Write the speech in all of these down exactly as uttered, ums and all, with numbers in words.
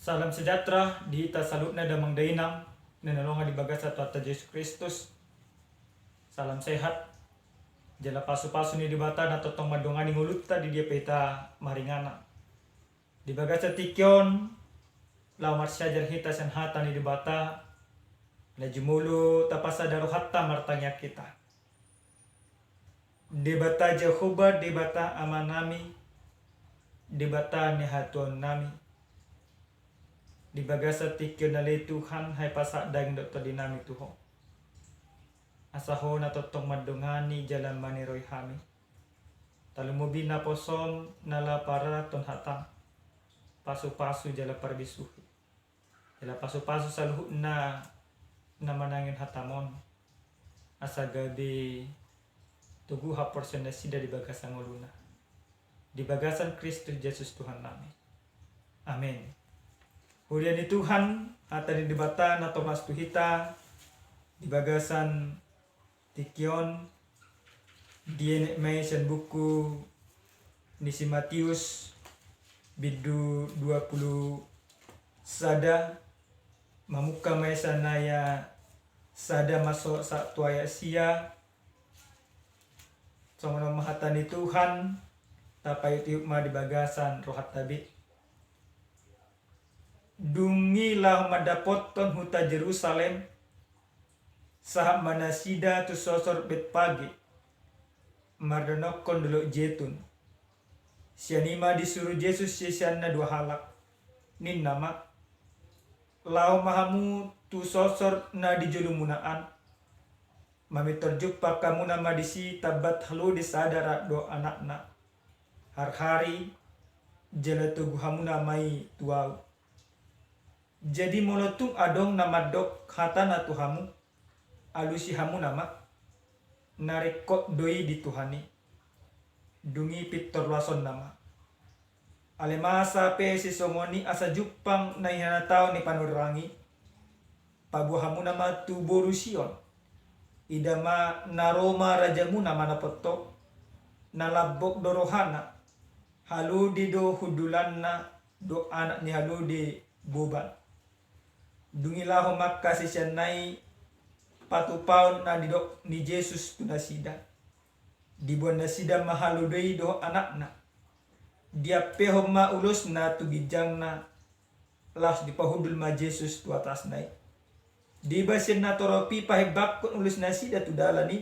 Salam sejahtera di hita saluhutna damang dainang na hinaholongan di bagasan Tuhanta Jesus Kristus. Salam sehat. Jala pasu-pasu ni Debata na tongtong mandongani ngolunta di dia pe hita maringanan. Di bagasan tingki on, laho marsiajar hita sian hata ni Debata, na jumolo tapasada rohanta martangiang hita. Debata Jahowa, Debata Amanami, Debata ni hatuaonnami. Di bagasan tingki on ale Tuhan, hami pasahat daging dohot tondinami tu Ho. Asa Ho na tongtong mandongani jala maniroi hami. Tarlumobi naposom na laho pararathon hataM. Pasu-pasu jala parbisuhi. Jala pasu-pasu saluhutna na manangihon hataM on. Asa gabe togu haporseaon nasida di bagasan ngoluna. Di bagasan Kristus Jesus Tuhannami. Amen. Huria ni Tuhan, hata ni Debata na tongtong tu hita di bagasan tingki on, dienet ma i sian buku ni si Matius, bindu dua pulu sada, mamungka ma i sian ayat sada masuk sahat tu ayat sia. Songon on ma hata ni Tuhan, tapaihut-ihut ma di bagasan rohanta be. Dung i laho mandapothon huta Jerusalem, sahat ma nasida tu sosor Betfage, mardonokkon Dolok Jetun. Sian i ma disuru Jesus siseanna dua halak. Ninna ma, laho ma hamu tu sosor na di jolomuna an. Mamintor jumpang hamuna ma disi tambat halode sada rap dohot anakna. Harhari, jala togu hamuna ma i tu ahu. Jadi molo tung adong na mandok hatana tu hamu, alusi hamuna ma, na ringkot do i di Tuhan i. Dung i pintor loasonna ma. Alai masa pe sisongon i asa jumpang na hinataon ni panurirang i, paboa hamuna ma tu boru Sion. Ida ma na ro ma rajamuna manopot ho, na lambok do rohana, halode do hundulanna, dohot anak ni halode boban. Dung i laho ma angka siseanna i patupaon na nidok ni Jesus tu nasida. Diboan nasida ma halode i dohot anakna. Diampehon ma ulosna tu ginjangna, laos dipahundul ma Jesus tu atasna i. Deba sian natorop i pahembangkon ulos nasida tu dalan i,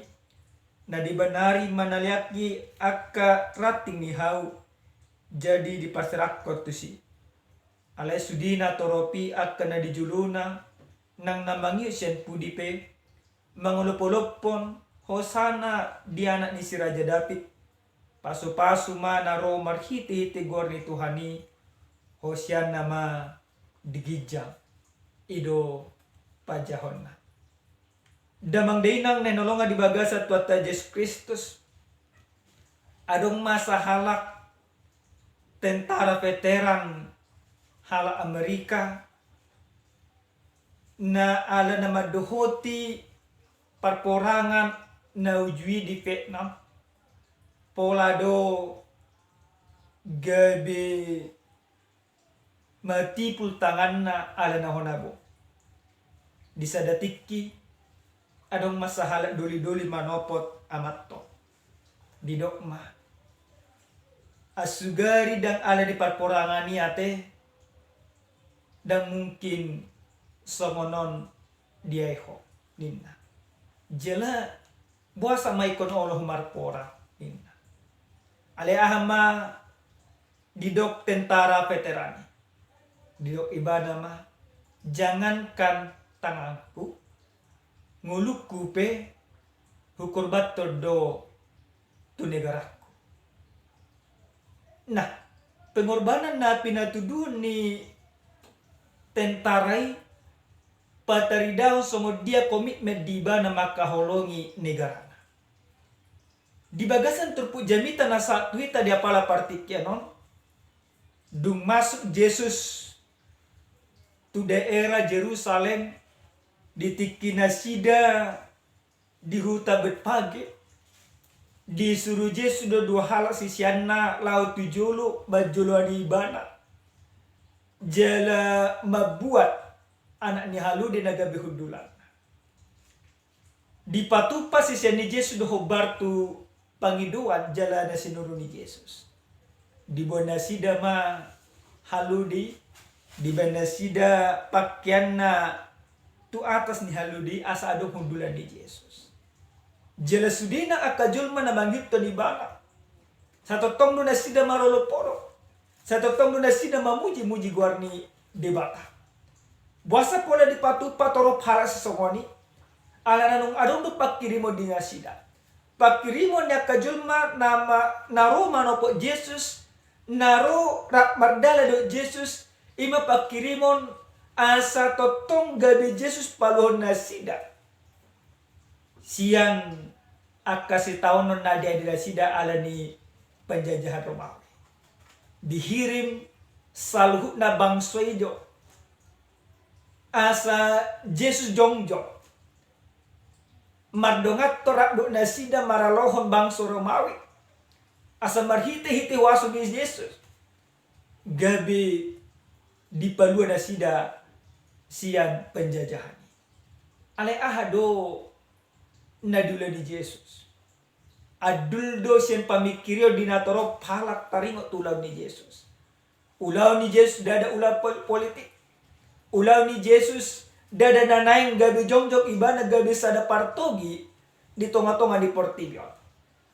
na deba nari manaleangi angka ranting ni hau, jadi diparserakhon tusi. Alai sude natorop i angka na di jolona, nang na mangihut sian pudi pe, mangolop-olophon, Hosana di anak ni si Raja Daud. Pasu-pasu ma na ro marhite-hite goar ni Tuhan i, Hosianna ma di ginjang. I do panjahonna. Damang dainang na hinaholongan di bagasan Tuhanta Jesus Kristus. Adong ma sahalak tentara veteran halak Amerika, na ala na mandohoti parporangan na uju i di Vietnam, pola do gabe matipul tanganna ala na hona bo. Di sada tingki, adong ma sahalak doli-doli manopot amanta. Didok ma, "Asugari ndang ala ni parporangan i ate, ndang mungkin songon on diae ho," ninna. "Jala boasa ma ingkon olo ho marporang?" ninna. Alai aha ma didok tentara veteran i? Didok ibana ma, "Jangankan tanganku, ngolungku pe hukorbanhon do tu negarangku." Nah, pengorbanan na pinatuduhon ni tentara i pataridahon songon dia komitmen di ibana mangkaholongi negarana. Di bagasan turpuk jamita na sahat tu hita di apala partingkian on, dung masuk Jesus tu daerah Jerusalem, di tingki nasida di huta Betfage, disuru Jesus do dua halak siseanna laho tu jolo manjoloani ibana. jala mambuat anak ni halode na gabe hundulanna. Dipatupa sisean ni Jesus do hombar tu pangidoan jala na sinuru ni Jesus. Diboan nasida ma halode i, dibaen nasida pakeanna tu atas ni halode i asa adong hundulan ni Jesus. Jala sudena angka jolma na mangihuthon ibana. Sai tongtong do nasida marolopolop. Sai tongtong do nasida mamujimuji goar ni Debata. Boasa pola dipatupa torop halak sisongon i? Alana nunga adong do pangkirimon di nasida. Pangkirimon ni angka jolma na ma-, na ro manopot Jesus, na ro rap mardalan dohot Jesus, i ma pangkirimon asa tongtong gabe Jesus paluahon nasida sian angka sitaonon na diadili nasida ala ni penjajahan Romawi. Dihirim saluhutna bangso i jo asa Jesus jongjong mardongan torop dohot nasida maralohon bangso Romawi, asa marhitehite huaso ni Jesus gabe dipalua nasida sian penjajahan i. Alai aha do na diula ni Jesus? Andul do sian pamingkirion di natorop halak taringot tu ulaon ni Jesus. Ulaon ni Jesus ndada ulaon pol-, politik. Ulaon ni Jesus ndada na naeng gabe jongjong ibana gabe sada partogi di tongatonga ni portibi on.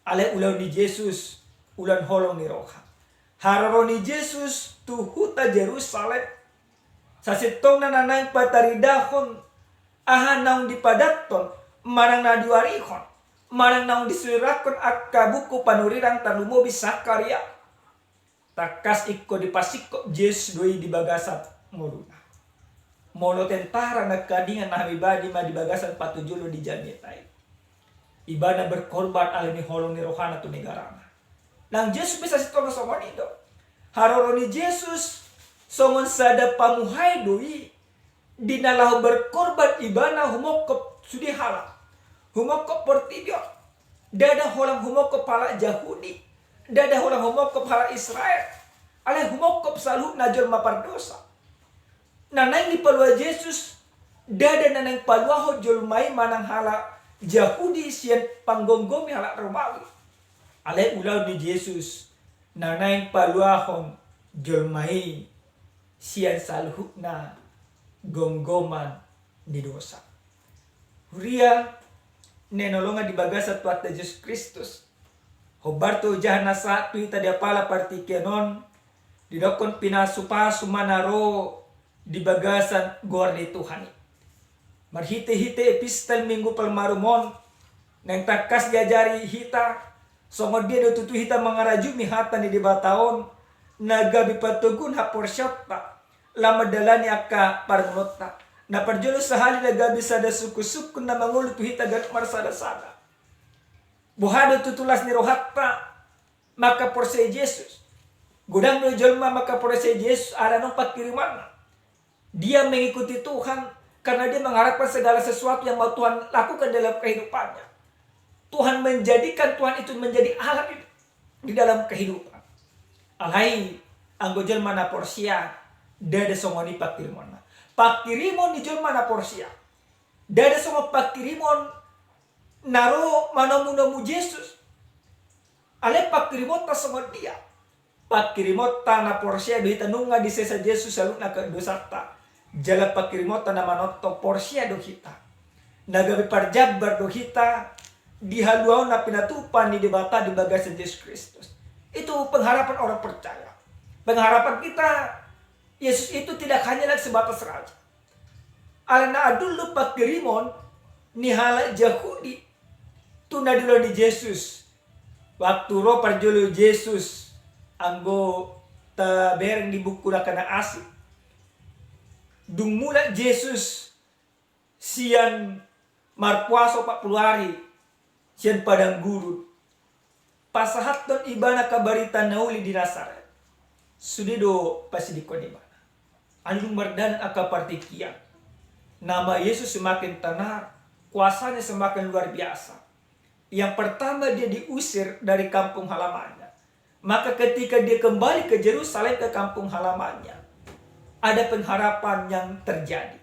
Alai ulaon ni Jesus ulaon holong ni roha. Haroro ni Jesus tu huta Jerusalem, sasintongna na naeng pataridahon aha naung dipadathon manang na diuarihon manang naung disurirathon angka buku panurirang tarlumobi Sakaria. Tangkas ingkon dipasingkop Jesus do i di bagasan ngoluna. Molo tentara nangkaningan na habibadi ma di bagasan patujolo di jamita i. Ibana berkorban ala ni holong ni rohana tu negarana. Nang Jesus pe sasintongna songon i do. Haroro ni Jesus songon sada pamuhai do i. Di na laho berkorban ibana humongkop sude halak. Humongkop portibi on. Ndada holan humongkop halak Jahudi. Ndada holan humongkop halak Israel. Alai humongkop saluhutna jolma pardosa. Na naeng dipalua Jesus, ndada na naeng paluahon jolma i manang halak Jahudi sian panggomgomi halak Romawi. Alai ulaon ni Jesus na naeng paluahon jolma i sian saluhutna gomgoman ni dosa. Huria na hinaholongan di bagasan Tuhanta Jesus Kristus, hombar tu ojahan na sahat tu hita di apala partingkian on, didokkon pinasupasu ma na ro di bagasan goar ni Tuhan i. Marhitehite epistel Minggu Palmarum on, naeng tangkas diajari hita, songon dia do tutu hita mangarajumi hata ni Debata on, na gabe patoguhon haporseaonta, laho mandalani angka parngoluonta. Na parjolo sahali na gabe sada sungkunsungkun na mangolu tu hita ganup marsadasada. Boha do tutu las ni rohanta mangkaporseai Jesus? Godang do jolma mangkaporseai Jesus ala naung pangkirimanna. Dia mengikuti Tuhan karena dia mengharapkan segala sesuatu yang mau Tuhan lakukan dalam kehidupannya. Tuhan menjadikan Tuhan itu menjadi alat di dalam kehidupan. Alai anggo jolma na porsea, ndada songon i pangkirimonna. Pangkirimon ni jolma na porsea ndada songon pangkirimon na ro manomunomu Jesus. Alai pangkirimonta songon dia? Pangkirimonta na porsea do hita nunga disesa Jesus saluhutna angka dosanta. Jala pangkirimonta na manongtong porsea do hita, na gabe parjambar do hita di haluaon na pinatupa ni Debata di bagasan Jesus Kristus. Itu pengharapan orang percaya. Pengharapan kita, Yesus itu tidak hanya lagi sebatas raja. Alana andul do pangkirimon ni halak Jahudi tu na diula ni Jesus. Waktu ro parjolo Jesus, anggo tabereng di buku Dangka na Asing, dung mulak Jesus sian marpuasa opat pulu ari sian padang gurun, pasahathon ibana angka barita na uli di Nasaret. Sude do pasidinghon ibana. Alai dung mardalan angka partingkian, nama Yesus semakin tenar, kuasanya semakin luar biasa. Yang pertama, dia diusir dari kampung halamannya. Maka ketika dia kembali ke Jerusalem, ke kampung halamannya, ada pengharapan yang terjadi.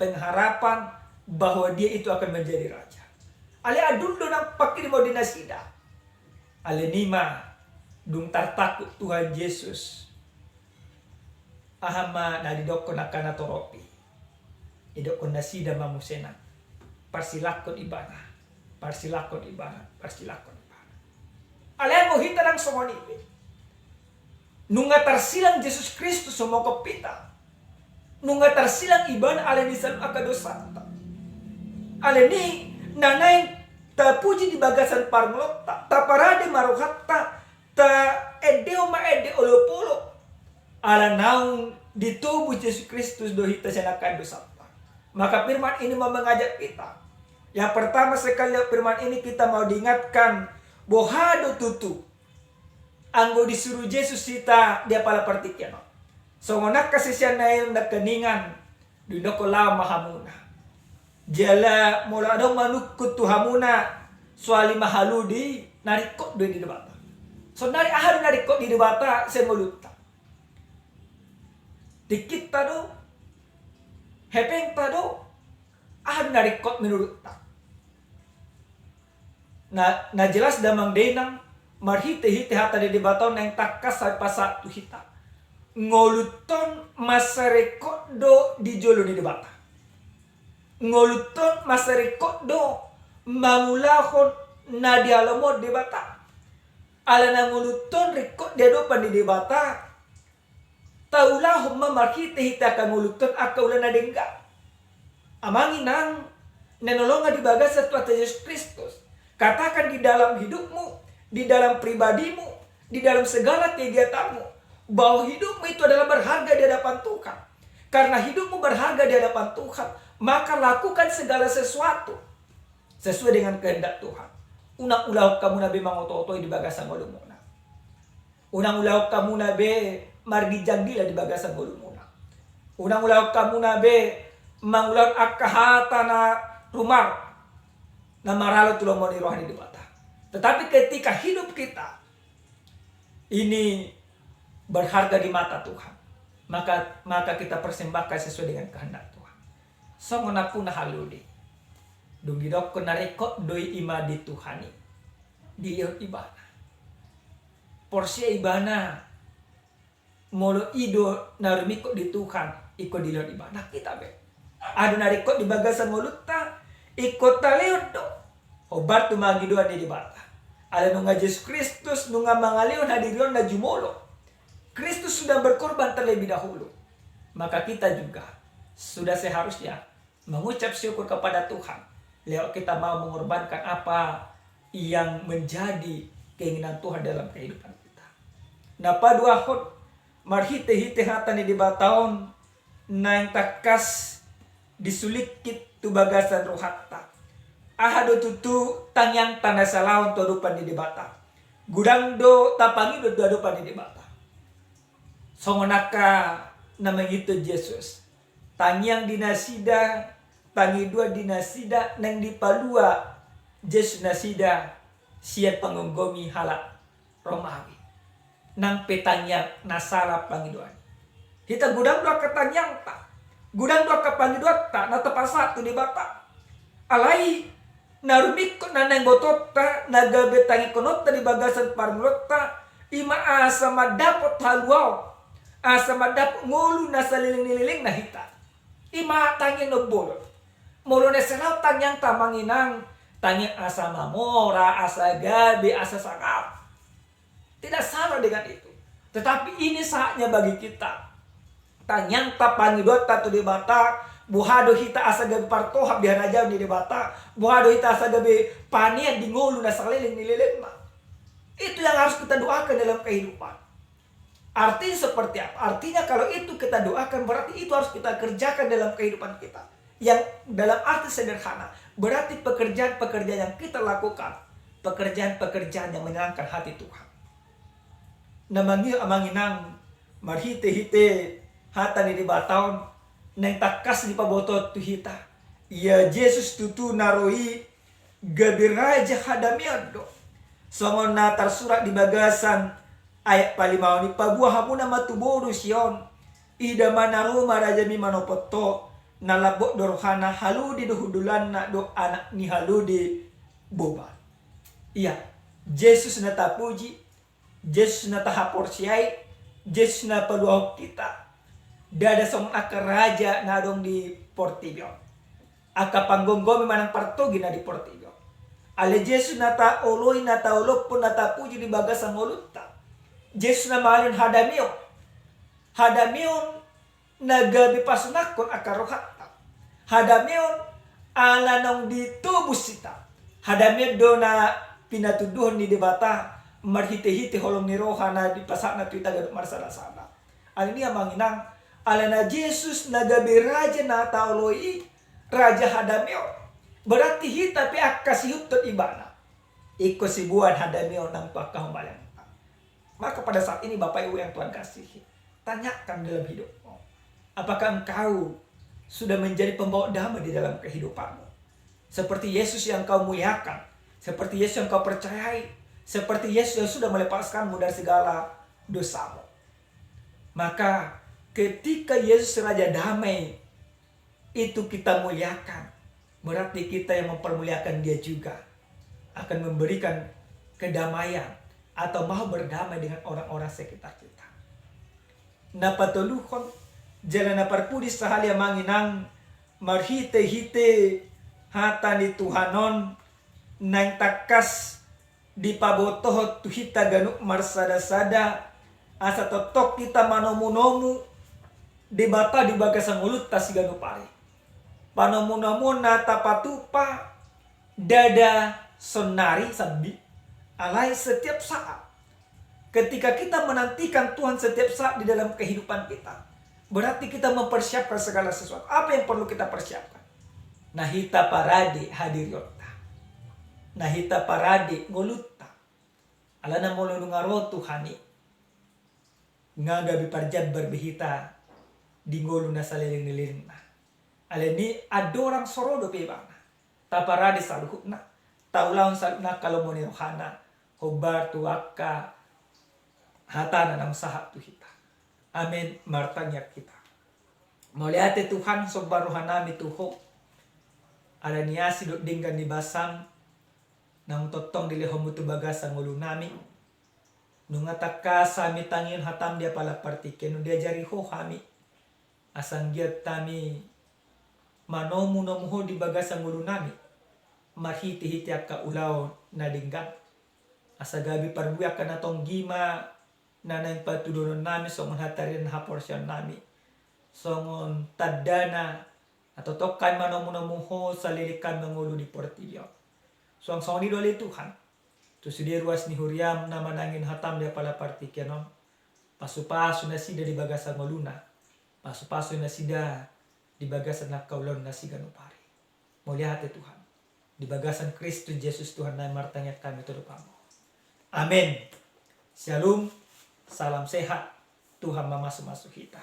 Pengharapan bahwa dia itu akan menjadi raja. Alai adong do nang pangkirimon di nasida. Alai nima dung tartangkup Tuhan Jesus, aha ma na didokkon angka na torop i? Didokkon nasida ma muse nang, parsilangkon ibana, parsilangkon ibana, parsilangkon ibana. Alai anggo hita nang songon i be. Nunga tarsilang Jesus Kristus homongkop hita. Nunga tarsilang ibana alani saluhut angka dosanta. Alani na naeng tapuji di bagasan parngoluonta, taparade ma rohanta, taendehon ma ende olopolop. Ala naung ditobus Jesus Kristus do hita sian angka dosanta. Maka firman ini mau mengajak kita. Yang pertama sekali lewat firman ini kita mau diingatkan, boha do tutu anggo disuru Jesus hita di apala partingkian on. Songon angka siseanna i nangkiningan, didokkon laho ma hamuna. Jala molo adong manungkun tu hamuna, soali ma halude i, na ringkot do i di Debata. Saonari aha do na ringkot di Debata sian ngolunta? Tingkinta do? Hepengta do? Aha do na ringkot menurutta? Na, na jelas damang dainang, marhitehite hata ni Debata on naeng tangkas sai pasahat tu hita. Ngolunta on mansai ringkot do di jolo ni Debata. Ngolunta on mansai ringkot do mangulahon na dihalomohon Debata. Alana ngolunta on ringkot di adopan ni Debata, taulahon ma marhitehite angka ngolunta on angka ula na denggan. Amang inang, na hinaholongan di bagasan Tuhanta Jesus Kristus, katakan di dalam hidupmu, di dalam pribadimu, di dalam segala kegiatanmu, bahwa hidupmu itu adalah berharga di hadapan Tuhan. Karena hidupmu berharga di hadapan Tuhan, maka lakukan segala sesuatu sesuai dengan kehendak Tuhan. Unang ulahon hamu na be mangotootoi di bagasan ngolumuna. Unang ulahon hamu na be marginjang dila di bagasan ngolumuna. Unang ulahon hamu na be mangulahon angka hata na rumar, na maralo tu lomo ni roha ni Debata. Tetapi ketika hidup kita ini berharga di mata Tuhan, maka, maka kita persembahkan sesuai dengan kehendak Tuhan. Songon ampuna halude. Dung didokkon na ringkot do i, i ma di Tuhan i, dilehon ibana. Porsea ibana, molo i do na rumingkot di Tuhan, ingkon dilehon ibana. Hita be, aha do na ringkot di bagasan ngolunta, ingkon talehon do hombar tu pangidoan ni Debata. Ala nunga Jesus Kristus nunga mangalehon hadirionna jumolo. Kristus sudah berkorban terlebih dahulu. Maka kita juga sudah seharusnya mengucap syukur kepada Tuhan lewat kita mau mengorbankan apa yang menjadi keinginan Tuhan dalam kehidupan kita. Na paduahon, marhitehite hata ni Debata on naeng tangkas disulingkit tu bagasan rohanta. Aha do tutu tangiangta na saleleng tu adopan ni Debata? Godang do tapangido tu adopan ni Debata. Songon angka na mangihuthon Jesus. Tangiang di nasida, pangidoan di nasida, naeng dipalua Jesus nasida sian panggomgomi halak Romawi. Nang pe tangiang na sala pangidoan. Hita godang do angka tangiangta, godang do angka pangidoanta na tapasahat tu Debata. Alai na rumingkot na naeng botoonta, na gabe tangihononta di bagasan parngoluonta, i ma asa mandapot haluaon, asa mandapot ngolu na saleleng ni lelengna hita. I ma tangiang na umbolon. Molo na saleleng tangiangta, amang inang, tangiang asa mamora, asa gabe, asa sangap. Tidak salah dengan itu. Tetapi ini saatnya bagi kita. Tangiangta, pangidoanta tu Debata, boha do hita asa gabe partohap di harajaon ni Debata, boha do hita asa gabe panean di ngolu na saleleng ni lelengna. Itu yang harus kita doakan dalam kehidupan. Artinya seperti apa? Artinya kalau itu kita doakan, berarti itu harus kita kerjakan dalam kehidupan kita. Yang dalam arti sederhana, berarti pekerjaan-pekerjaan yang kita lakukan, pekerjaan-pekerjaan yang menyenangkan hati Tuhan. Na mangihut, amang inang, marhitehite hata ni Debata on, naeng tangkas dipabotohon tu hita. Ia Jesus tutu na ro i gabe raja hadameon do. Songon na tarsurat di bagasan ayat palimaon i, paboa hamuna ma tu boru Sion, Ida ma na ro ma rajami manopot ho, na lambok do rohana, halode do hundulanna dohot anak ni halode boban. Ia, Jesus na tapuji, Jesus na tahaporseai, Jesus na paluahon hita. Ndada songon angka raja na adong di portibi on. Angka panggomgomi manang partogi na di portibi on. Alai Jesus na taoloi, na taolophon, na tapuji di bagasan ngolunta. Jesus na mangalehon hadameon. Hadameon na gabe pasunangkon angka rohanta. Hadameon ala naung ditobus hita. Hadameon do na pinatunduhon ni Debata marhitehite holong ni roha na dipasahatna tu hita ganup marsadasada. Alani i amang inang, alana Jesus na gabe raja na taoloi i, raja hadameon. Berarti hita pe angka siihuthon ibana. Ingkon siboan hadameon nang tu angka hombalanta. Maka pada saat ini Bapak Ibu yang Tuhan kasihi, tanyakan dalam hidupmu. Apakah engkau sudah menjadi pembawa damai di dalam kehidupanmu? Seperti Yesus yang kau muliakan, seperti Yesus yang kau percayai, seperti Yesus yang sudah melepaskanmu dari segala dosamu. Maka ketika Yesus Raja Damai itu kita muliakan, berarti kita yang mempermuliakan Dia juga akan memberikan kedamaian atau mau berdamai dengan orang-orang sekitar kita. Na patoluhon, jala na parpudi sahali amang inang, marhitehite hata ni Tuhan on naeng tangkas dipabotohon tu hita ganup marsadasada, asa tongtong hita manomunomu Debata di bagasan ngolunta siganup ari. Panomunomuon na tapatupa ndada sonari sambing, alai setiap saat. Ketika kita menantikan Tuhan setiap saat di dalam kehidupan kita, berarti kita mempersiapkan segala sesuatu. Apa yang perlu kita persiapkan? Na hita parade hadirionta. Na hita parade ngolunta. Alana molo nunga ro Tuhan i, nga gabe parjambar be hita di ngolu na saleleng ni lelengna. Alani i andorang so ro dope ibana, taparade saluhutna, taulahon saluhutna angka lomo ni rohana, hombar tu angka hatana naung sahat tu hita. Amen. Martangiang hita. Mauliate Tuhan, somba rohanami tu Ho. Alani i asi dohot denggan ni basam naung tongtong dilehonmu tu bagasan ngolunami. Nunga tangkas hami tangihon hatam di apala partingkian on, diajari Ho hami. Asa anggiat hami manomunomu Ho di bagasan ngolunami. Marhitehite angka ulaon na denggan. Asa gabe parbue angka na tonggi ma na naeng patuduhononnami songon hatarian haporseaonnami. Songon tandana, na tongtong hami manomunomu Ho saleleng hami mangolu di portibi on. Suang songon i do ale Tuhan. Tu sude ruas ni huriam na manangihon hatam di apala partingkian on. Pasupasu nasida di bagasan ngoluna. Pasupasu nasida di bagasan angka ulaonna siganup ari. Mauliate Tuhan. Di bagasan Kristus Jesus Tuhannami martangiang hami tu adopanmu. Amen. Syalom. Salam sehat. Tuhan mamasumasu hita.